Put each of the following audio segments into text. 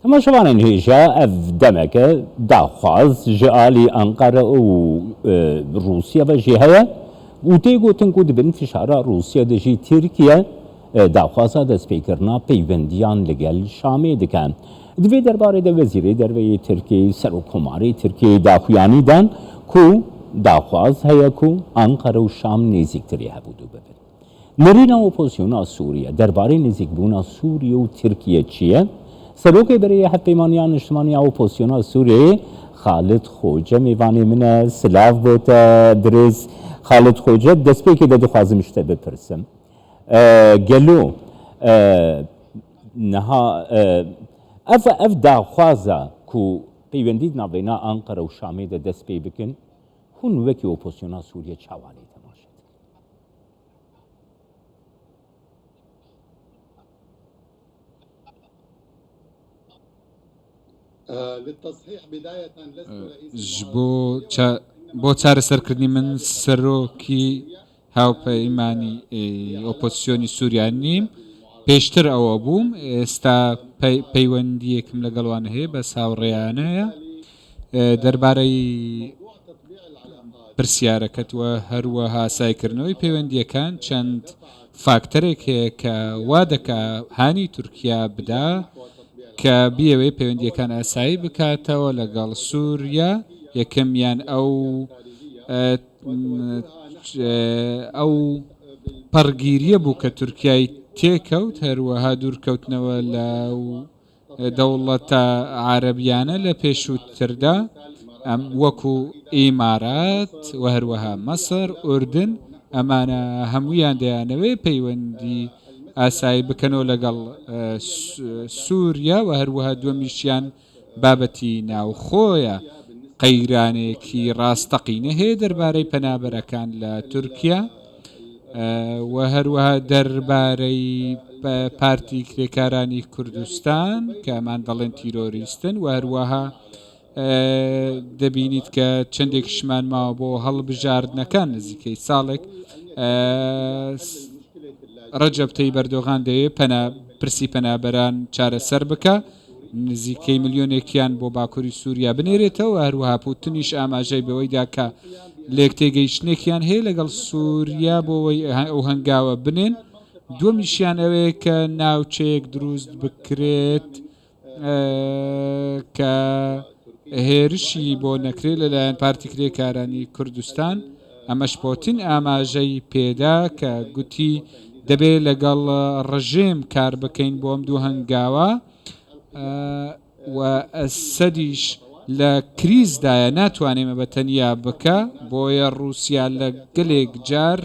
Temaşevanên hêja ev demeke daxwaz ji alî Enqere û Rûsya ve jî heye û tê gotin ku di bin fişara Rûsya de jî Tirkiye daxwaza destpêkirina peywendiyan li gel Şamê dike. Di vê derbarê de Wezîrê Derve yê Tirkiyeyê Serokkomarê Tirkiyeyê daxuyanî dan ku daxwaz heye ku Enqere û Şam nêzîktirê hevûdu bibin. Nêrîna opozisyona Sûriye derbarê nêzîkbûna Sûriye û Tirkiye çi ye? Serokê berê yê Hevpeymaniya Niştimanî ya Opozisyona Sûriyeyê Xalid Xoce mêvanê min e. Silav bo te birêz Xalid Xoce. Destpêkê de dixwazim ji te bipirsim. Gelo niha ev ev daxwaza ku peywendî di navbeyna Anqere û Şamê de dest pê bikin, hûn wekî opozisyona Sûriye çawa lê temaşe dikin? Ji bo بۆ چارەسەرکردنی من سەرۆکی هاوپەیمانی ئۆپۆزسیۆنی سووریا نیم پێشتر ئەوە بووم ئێستا پەیوەندیەکم لەگەڵوان هەیە بەس هاوڕێیانەیە دەربارەی پرسیارەکەت و هەروەها ئاسایکردنەوەی پەیوەندییەکان چەند فاکتەرێک هەیە کە وا دەکا هانی تورکیا بدا کە بیەوێ پەیوەندییەکان ئاسایی بکاتەوە لەگەڵ سووریا یەکەمیان ئەو ئەو پەڕگیریە بوو کە تورکیای تێکەوت هەروەها دوورکەوتنەوە لە دەوڵەتە عارەبیانە لە پێشووتردا ئەم وەکو ئیمارات و هەروەها مەسر، ئوردن ئەمانە هەموویان دەیانەوێ پەیوەندی ئاسایی بکەنەوە لەگەڵ سووریا و هەروەها دووەمیشیان بابەتی ناوخۆیە قەیرانێکی ڕاستەقینە هەیە دەربارەی پەنابەرەکان لە تورکیا. و هەروەها دەربارەی پارتی کرێکارانی کوردستان کە ئەمان دەڵێن تیرۆریستن و هەروەها دەبینیت کە چەندێکیشمان ماوە بۆ هەڵبژاردنەکان نزیکەی ساڵێک ڕەجەب تەیب ئەردۆغان دەیەوێت پەنا پرسی پەنابەران چارەسەر بکە نزیکەی ملیۆنێکیان بۆ باکووری سووریا بنێرێتەوە، هەروەها پوتنیش ئاماژەی بەوەی دا کە لێکتێگەیشتنێکیان هەیە لەگەڵ سووریا بۆ ئەوەی ئەو هەنگاوە بنێن، دووەمیشیان ئەوەیە کە ناوچەیەک دروست بکرێت کە هێرشی بۆ نەکرێت لەلایەن پارتی کرێکارانی کوردستان. ئەمەش پۆتین ئاماژەی پێدا کە گوتی دەبێ لەگەڵ ڕژێم کار بکەین بۆ ئەم دوو هەنگاوە و ئەسەدیش لە کریزدایە ناتوانێ ئەمە بە تەنیا بکا بۆیە ڕووسیا لە گەلێک جار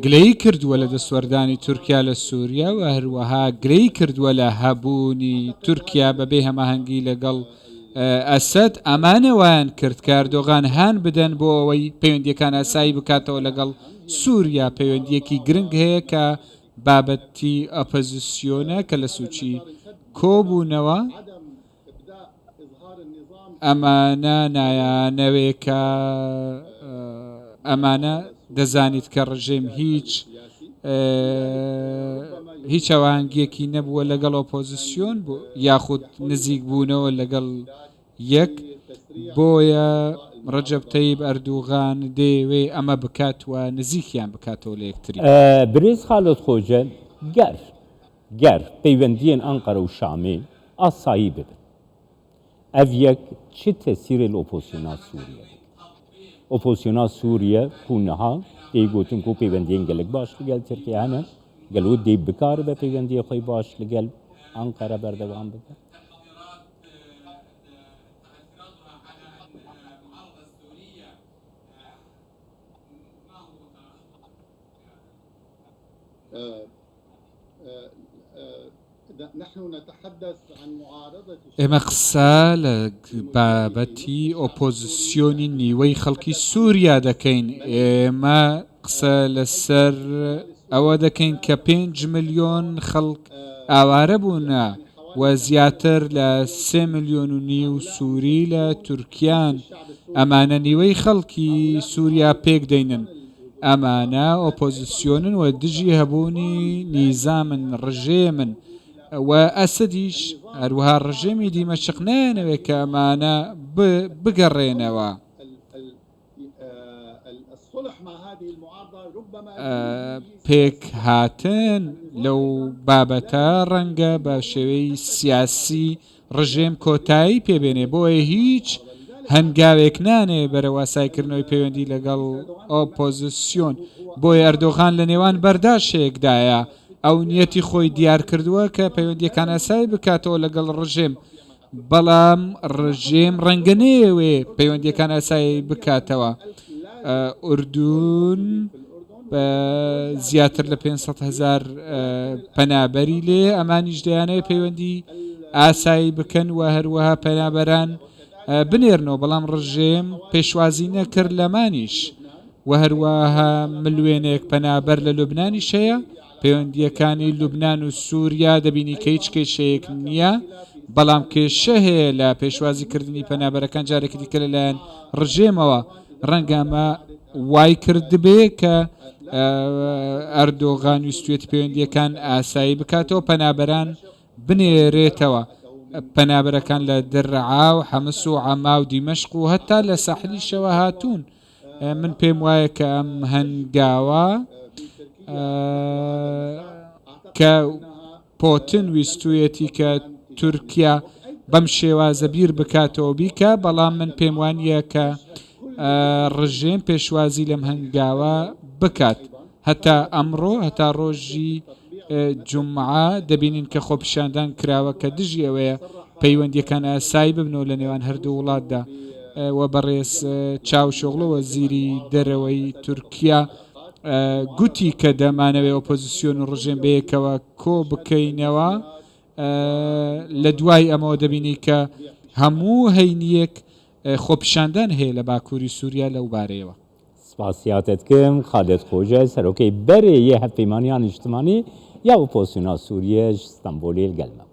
گلەیی کردووە لە دەستوەردانی تورکیا لە سووریا و هەروەها گلەیی کردووە لە هەبوونی تورکیا بەبێ هەماهەنگی لەگەڵ ئەسەد، ئەمانە وایان کرد کە ئەردۆغان هان بدەن بۆ ئەوەی پەیوەندییەکان ئاسایی بکاتەوە لەگەڵ سووریا، پەیوەندییەکی گرنگ هەیە کە بابەتی ئۆپۆزسیۆنە کە لە سوچی کۆبوونەوە. ئەمانە نایانەوێ کە ئەمانە دەزانیت کە ڕژێم هیچ هیچ هەواهەنگیەکی نەبووە لەگەڵ ئۆپۆزیسیۆن یاخود نزیک بوونەوە لەگەڵ یەک بۆیە ڕەجەب تەیب ئەردوغان دەیەوێ ئەمە بکات و نزیکیان بکاتەوە لە یەکتری. برێز خالد خۆجە گەر گەر پەیوەندییên Enqere û Şamê asayî bibin, ev yek çi tesîrê li opozisyona Sûriye dike? Opozisyona Sûriye ku niha tê gotin ku pêwendiyên gelek baş li gel Tirkiye hene, gelo dê bikaribe pêwendiyê xwe baş li gel Enqere berdewam bike? ئێمە قسە لە بابەتی ئۆپۆزسیۆنی نیوەی خەڵکی سووریا دەکەین، ئێمە قسە لەسەر ئەوە دەکەین کە پێنج ملیۆن خەڵک ئاوارە بوونە و زیاتر لە سێ ملیۆن و نیو سووری لە تورکیان، ئەمانە نیوەی خەڵکی سووریا پێکدەینن. ئەمانە ئۆپۆزسیۆنن و دژی هەبوونی نیزامن، ڕژێمن و ئەسەدیش، هەروەها ڕژێمی دیمەشق نایانەوێت کە ئەمانە بگەڕێنەوە. پێکهاتن لەو بابەتە ڕەنگە بە شێوەی سیاسی ڕژێم کۆتایی پێبێنێ بۆیە هیچ هەنگاوێک نانێ بەرەو ئاسایکردنەوەی پەیوەندی لەگەڵ ئۆپۆزسیۆن بۆیە ئەردۆغان لە نێوان بەرداشێکدایە ئەو نیەتی خۆی دیار کردووە کە پەیوەندیەکان ئاسایی بکاتەوە لەگەڵ ڕژێم بەڵام ڕژێم ڕەنگە نەیەوێ پەیوەندیەکان ئاسایی بکاتەوە. ئوردون بە زیاتر لە 500 هزار پەنابەری لێ ئەمانیش دەیانەوێت پەیوەندی ئاسایی بکەن و هەروەها پەنابەران بنێرنەوە بەڵام ڕژێم پێشوازی نەکرد لەمانیش. و هەروەها ملوێنێک پەنابەر لە لوبنانیش هەیە، پەیوەندییەکانی لوبنان و سووریا دەبینی کە هیچ کێشەیەک نییە، بەڵام کێشە هەیە لە پێشوازیکردنی پەنابەرەکان جارێکی دیکە لەلایەن ڕژێمەوە، ڕەنگە ئەمە وای کردبێ کە ئەردۆغان ویستویەتی پەیوەندییەکان ئاسایی بکاتەوە، پەنابەران بنێرێتەوە. پەنابەرەکان لە درعا و حەمس و عەما و دیمەشق و هەتا لە ساحلیشەوە هاتوون. من پێم وایە کە ئەم هەنگاوە کە پۆتن ویستویەتی کە تورکیا بەم شێوازە بیر بکاتەوە بیکە بەڵام من پێم وانە کە ڕژێم پێشوازی لەم هەنگاوە بکات هەتا ئەمڕۆ هەتا ڕۆژی جومعە دەبینین کە خۆپیشاندان کراوە کە دژی ئەوەیە پەیوەندیەکان ئاسایی ببنەوە لە نێوان هەردوو وڵاتدا و بەڕێز چاوشۆغڵو وەزیری دەرەوەی تورکیا گوتی کە دەمانەوێ ئۆپۆزیسیۆن و ڕژێم بەیەکەوە کۆ بکەینەوە لە دوای ئەمەوە دەبینی کە هەموو هەینیەک خۆپیشاندان هەیە لە باکووری سووریا لەو بارەیەوە. سپاسیا te dikim Xalid Xoce Serokê berê yê Hevpeymaniya Niştimanî ya Opozisyona Sûriyê ji Stenbolê li gel me bû.